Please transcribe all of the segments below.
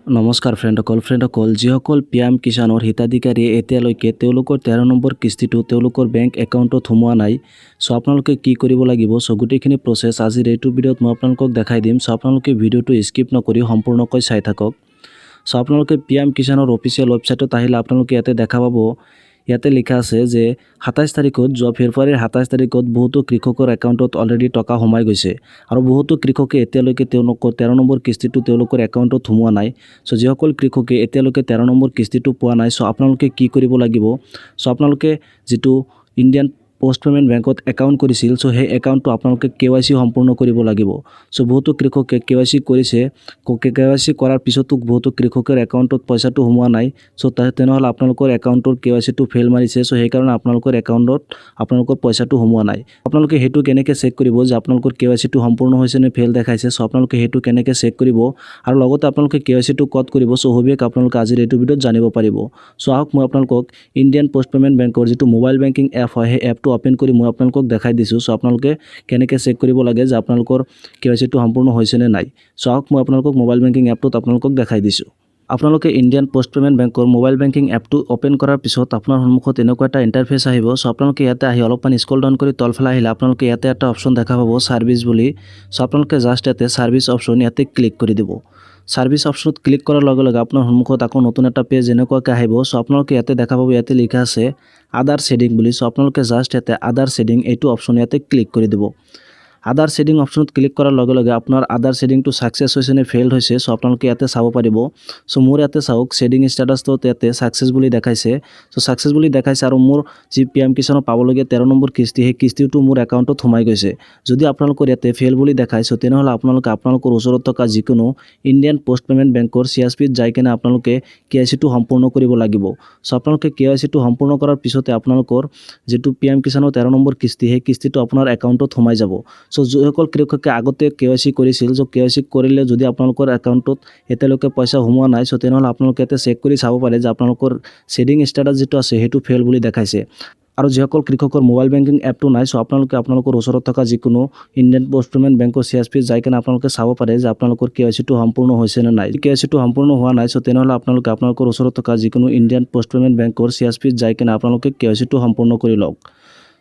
নমস্কাৰ ফ্ৰেণ্ডসকল। ফ্ৰেণ্ডসকল, যিসকল P M কিষাণৰ হিতাধিকাৰীয়ে এতিয়ালৈকে তেওঁলোকৰ 13 নম্বৰ কিস্তিটো তেওঁলোকৰ বেংক একাউণ্টত সোমোৱা নাই, চ' আপোনালোকে কি কৰিব লাগিব, চ' গোটেইখিনি প্ৰচেছ আজিৰ এইটো ভিডিঅ'ত মই আপোনালোকক দেখাই দিম। চ' আপোনালোকে ভিডিঅ'টো স্কিপ নকৰি সম্পূৰ্ণকৈ চাই থাকক। চ' আপোনালোকে পি এম কিষাণৰ অফিচিয়েল ৱেবছাইটত আহিলে আপোনালোকে ইয়াতে দেখা পাব, ইয়াতে লিখা আছে যে 27 তাৰিখত, যোৱা ফেব্ৰুৱাৰীৰ 27 তাৰিখত বহুতো কৃষকৰ একাউণ্টত অলৰেডি টকা সোমাই গৈছে আৰু বহুতো কৃষকে এতিয়ালৈকে তেওঁলোকৰ 13 নম্বৰ কিস্তিটো তেওঁলোকৰ একাউণ্টত সোমোৱা নাই। চ' যিসকল কৃষকে এতিয়ালৈকে 13 নম্বৰ কিস্তিটো পোৱা নাই, চ' আপোনালোকে কি কৰিব লাগিব? চ' আপোনালোকে যিটো ইণ্ডিয়ান পষ্ট পে'মেণ্ট বেংকত একাউণ্ট কৰিছিল, চ' সেই একাউণ্টটো আপোনালোকে কেৱাইচি সম্পূৰ্ণ কৰিব লাগিব। চ' বহুতো কৃষকে কেৱাইচি কৰিছে। কেৱাইচি কৰাৰ পিছতো বহুতো কৃষকৰ একাউণ্টত পইচাটো সোমোৱা নাই। চ' তেনেহ'লে আপোনালোকৰ একাউণ্টৰ কেৱাইচিটো ফেইল মাৰিছে। চ' সেইকাৰণে আপোনালোকৰ একাউণ্টত আপোনালোকৰ পইচাটো সোমোৱা নাই। আপোনালোকে সেইটো কেনেকৈ চেক কৰিব যে আপোনালোকৰ কেৱাইচিটো সম্পূৰ্ণ হৈছে নে ফেইল দেখাইছে? চ' আপোনালোকে সেইটো কেনেকৈ চেক কৰিব আৰু লগতে আপোনালোকে কেৱাইচিটো ক'ত কৰিব, চ' সবিশেষ আপোনালোকে আজিৰ এইটো ভিডিঅ'ত জানিব পাৰিব। চ' আহক, মই আপোনালোকক ইণ্ডিয়ান পষ্ট পে'মেণ্ট বেংকৰ যিটো মোবাইল বেংকিং এপ হয়, সেই এপটো অ'পেন কৰি মই আপোনালোকক দেখাই দিছোঁ। চ' আপোনালোকে কেনেকৈ চেক কৰিব লাগে যে আপোনালোকৰ কেৱাইচিটো সম্পূৰ্ণ হৈছে নে নাই। চ' আহক, মই আপোনালোকক মোবাইল বেংকিং এপটোত আপোনালোকক দেখাই দিছোঁ। আপোনালোকে ইণ্ডিয়ান পষ্ট পে'মেণ্ট বেংকৰ মোবাইল বেংকিং এপটো অ'পেন কৰাৰ পিছত আপোনাৰ সন্মুখত এনেকুৱা এটা ইণ্টাৰফেচ আহিব। চ' আপোনালোকে ইয়াতে আহি অলপমান স্ক্ৰল ডাউন কৰি তলফালে আহিলে আপোনালোকে ইয়াতে এটা অপশ্যন দেখা পাব ছাৰ্ভিচ বুলি। চ' আপোনালোকে জাষ্ট ইয়াতে ছাৰ্ভিচ অপশ্যন ইয়াতে ক্লিক কৰি দিব। ছাৰ্ভিচ অপশ্যনত ক্লিক কৰাৰ লগে লগে আপোনাৰ সন্মুখত আকৌ নতুন এটা পেজ এনেকুৱাকৈ আহিব। চ' আপোনালোকে ইয়াতে দেখা পাব, ইয়াতে লিখা আছে আধাৰ ছেডিং বুলি। চ' আপোনালোকে জাষ্ট ইয়াতে আধাৰ ছেডিং এইটো অপশ্যন ইয়াতে ক্লিক কৰি দিব। আধাৰ ছেডিং অপশ্যনত ক্লিক কৰাৰ লগে লগে আপোনাৰ আধাৰ ছেডিংটো ছাকচেছ হৈছে নে ফেইল হৈছে, চ' আপোনালোকে ইয়াতে চাব পাৰিব। চ' মোৰ ইয়াতে চাওক, ছেডিং ষ্টেটাছটোত ইয়াতে ছাকচেছ বুলি দেখাইছে। চ' ছাকচেছ বুলি দেখাইছে আৰু মোৰ যি পি এম কিষাণৰ পাবলগীয়া 13 নম্বৰ কিস্তি, সেই কিস্তিটো মোৰ একাউণ্টত সোমাই গৈছে। যদি আপোনালোকৰ ইয়াতে ফেইল বুলি দেখাইছে, তেনেহ'লে আপোনালোকে আপোনালোকৰ ওচৰত থকা যিকোনো ইণ্ডিয়ান পষ্ট পে'মেণ্ট বেংকৰ চিএছপিত যাই কেনে আপোনালোকে কেৱাইচিটো সম্পূৰ্ণ কৰিব লাগিব। চ' আপোনালোকে কেৱাইচিটো সম্পূৰ্ণ কৰাৰ পিছতে আপোনালোকৰ যিটো পি এম কিষাণৰ 13 নম্বৰ কিস্তি, সেই কিস্তিটো আপোনাৰ একাউণ্টত সোমাই যাব। চ' যিসকল কৃষকে আগতে কেৱাইচি কৰিছিল, চ' কেৱাইচি কৰিলে যদি আপোনালোকৰ একাউণ্টত এতিয়ালৈকে পইচা সোমোৱা নাই, চ' তেনেহ'লে আপোনালোকে ইয়াতে চেক কৰি চাব পাৰে যে আপোনালোকৰ ছেডিং ষ্টেটাছ যিটো আছে, সেইটো ফেইল বুলি দেখাইছে। আৰু যিসকল কৃষকৰ মোবাইল বেংকিং এপটো নাই, চ' আপোনালোকে আপোনালোকৰ ওচৰত থকা যিকোনো ইণ্ডিয়ান পষ্ট পে'মেণ্ট বেংকৰ চিএছপিত যাই কেনে আপোনালোকে চাব পাৰে যে আপোনালোকৰ কেৱাইচিটো সম্পূৰ্ণ হৈছে নে নাই। কেৱাইচিটো সম্পূৰ্ণ হোৱা নাই, চ' তেনেহ'লে আপোনালোকে আপোনালোকৰ ওচৰত থকা যিকোনো ইণ্ডিয়ান পষ্ট পে'মেণ্ট বেংকৰ চিএছপিত যাই কেনে আপোনালোকে কেৱাইচিটো সম্পূৰ্ণ কৰি লওক।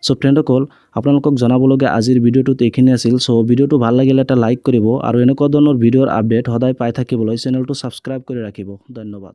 চ' ফ্ৰেণ্ডসকল, আপোনালোকক জনাবলগীয়া আজিৰ ভিডিঅ'টোত এইখিনি আছিল। চ' ভিডিঅ'টো ভাল লাগিলে এটা লাইক কৰিব আৰু এনেকুৱা ধৰণৰ ভিডিঅ'ৰ আপডেট সদায় পাই থাকিবলৈ চেনেলটো ছাবস্ক্ৰাইব কৰি ৰাখিব। ধন্যবাদ।